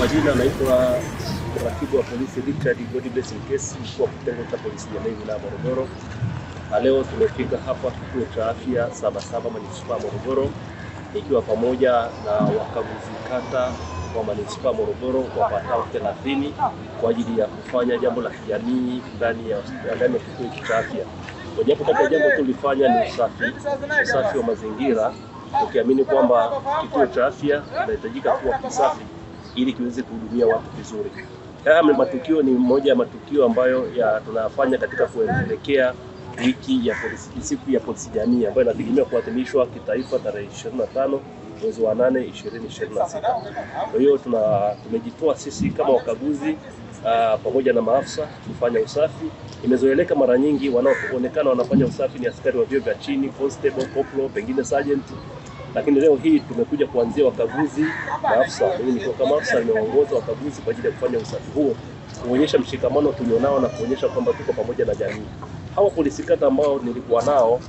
Majina naitwa mratibu wa polisi Richard Godbless Mkesi, mkuu wa kitengo cha polisi jamii wilaya Morogoro. Na leo tumefika hapa kituo cha afya Sabasaba manispaa Morogoro, ikiwa pamoja na wakaguzi kata wa manispaa Morogoro wapatao 30 kwa ajili ya kufanya jambo la kijamii ndani ya kituo hiki cha afya. Mojawapo kati ya jambo tulifanya ni usafi wa mazingira, tukiamini kwamba kituo cha afya kinahitajika kuwa kisafi ili kiweze kuhudumia watu vizuri. Haya matukio ni moja ya matukio ambayo tunafanya katika kuelekea wiki ya polisi, siku ya polisi jamii ambayo inategemewa kuadhimishwa kitaifa tarehe 25 mwezi wa 8 2026. Kwa hiyo tumejitoa sisi kama wakaguzi pamoja na maafisa kufanya usafi. Imezoeleka mara nyingi wanaoonekana wanafanya usafi ni askari wa vyeo vya chini, constable, corporal, pengine sergeant. Lakini leo hii tumekuja kuanzia wakaguzi maafisa. Mimi nikiwa kama afisa nimeongoza wakaguzi kwa ajili ya kufanya usafi huo, kuonyesha mshikamano tulionao na kuonyesha kwamba tuko pamoja na jamii. Hawa polisi kata ambao nilikuwa nao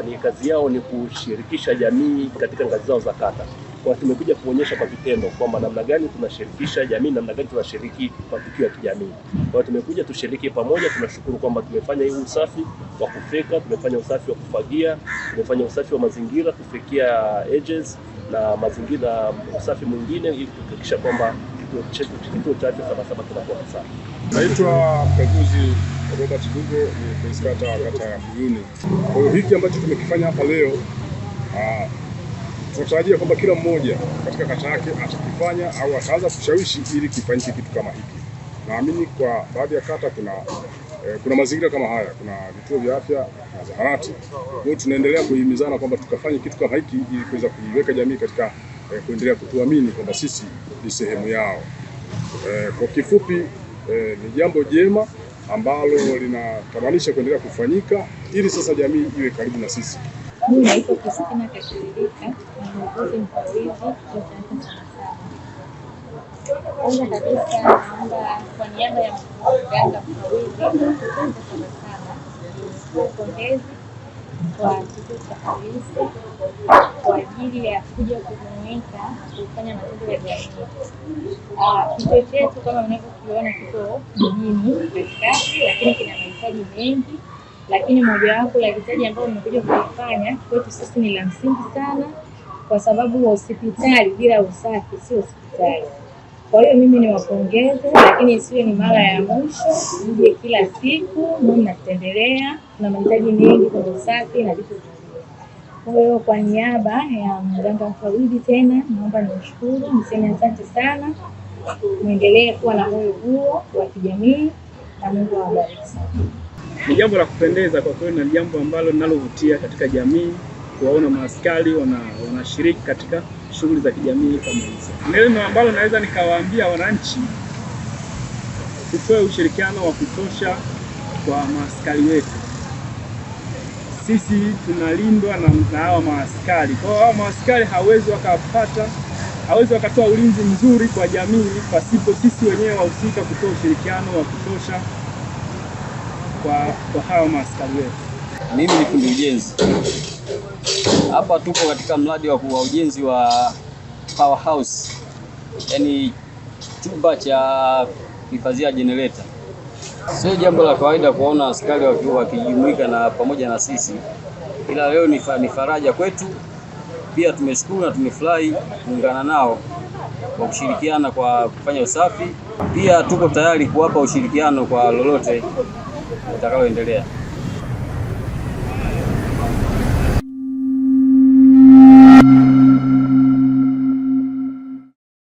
ni kazi yao ni kushirikisha jamii katika ngazi zao za kata. Kwa tumekuja kuonyesha kwa vitendo kwamba namna gani tunashirikisha jamii, namna gani tunashiriki matukio ya kijamii. Kwa tumekuja tushiriki pamoja. Tunashukuru kwamba tumefanya hii usafi wa kufeka, tumefanya usafi wa kufagia, tumefanya usafi wa mazingira kufikia edges na mazingira, usafi mwingine ili kuhakikisha kwamba kituo cha afya Sabasaba kinakuwa kisafi. Naitwa mkaguzi Robert Dugo, ni polisi kata kata ya Mbuyuni. Kwa hiyo hiki ambacho tumekifanya hapa leo, tunatarajia kwamba kila mmoja katika kata yake atakifanya au ataanza kushawishi ili kifanyike kitu kama hiki. Naamini kwa baadhi ya kata kuna mazingira kama haya, kuna vituo vya afya na zahanati. Kwa hiyo tunaendelea kuhimizana kwamba tukafanye kitu kama hiki ili kuweza kuiweka jamii katika kuendelea kutuamini kwamba sisi ni sehemu yao. Kwa kifupi, ni jambo jema ambalo linatamanisha kuendelea kufanyika ili sasa jamii iwe karibu na sisi. Mimi naitwa Christina Kashirika, ni muuguzi mfawidhi kituo cha afya Sabasaba. Kwanza kabisa naomba kwa niaba ya mganga mfawidhi wa kituo cha afya Sabasaba nitoe pongezi kwa kituo cha polisi kwa ajili ya kuja kujumuika kufanya matendo ya jamii. Kituo chetu kama mnavyokiona kiko mjini katikati, lakini kina mahitaji mengi, lakini mojawapo la hitaji ambalo nimekuja kulifanya kwetu sisi ni la msingi sana, kwa sababu hospitali bila usafi sio hospitali. Kwa hiyo mimi niwapongeze, lakini isiwe ni mara ya mwisho, mje kila siku mwe mnatembelea. Tuna mahitaji mengi kwa usafi na vitu vingine. Kwa hiyo kwa niaba ya mganga mfawidhi tena naomba nimshukuru, niseme asante sana, muendelee kuwa na moyo huo wa kijamii na Mungu awabariki sana. Ni jambo la kupendeza kwa kweli na ni jambo ambalo linalovutia katika jamii kuwaona maaskari wanashiriki katika shughuli za kijamii kama hizo. Neno ambalo naweza nikawaambia wananchi, tutoe ushirikiano wa kutosha kwa maaskari wetu. Sisi tunalindwa na hawa maaskari. Kwa hiyo hawa maaskari hawezi wakatoa ulinzi mzuri kwa jamii pasipo sisi wenyewe wahusika kutoa ushirikiano wa kutosha kwa hawa maaskari wetu. Mimi ni fundi ujenzi. Hapa tupo katika mradi wa ujenzi wa powerhouse, yani chumba cha kuhifadhia generator. Sio jambo la kawaida kuona askari wakijumuika na pamoja na sisi, ila leo ni faraja kwetu. Pia tumeshukuru na tumefurahi kuungana nao kwa kushirikiana kwa kufanya usafi. Pia tuko tayari kuwapa ushirikiano kwa lolote litakaloendelea.